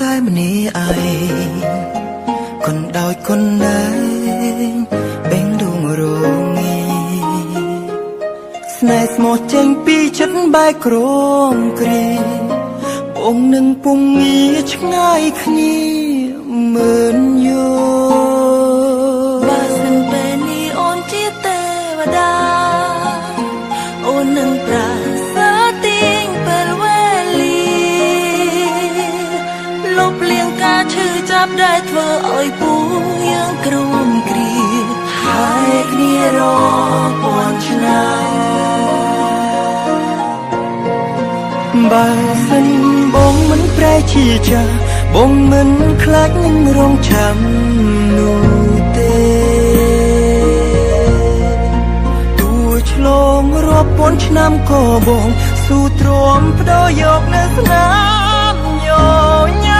តែម្នាក់ឯងកុនដោយកុនណែងបេងដួងរងីស្នេហ៍ស្មោះចេញពីចិត្តបែកក្រងគ្រាបងនឹងពុំងារឆ្ងាយគ្នាមើនយោ បើសិនពេលនេះអូនជាទេវតាអូននឹងប្រាសាទាញពេលវេលាលុបលាងការឈឺចាប់ដែលធ្វើឲ្យពូយើងគ្រោមគ្រា ហើយគ្នារាប់ពាន់ឆ្នាំបើសិនបងមិនប្រែជាចាស់បងមិនខ្លាចនឹងរងចាំនោះទេទួឆ្លងរាប់ពាន់ឆ្នាំក៏បងស៊ូទ្រាំផ្ដោយកនៅស្នេ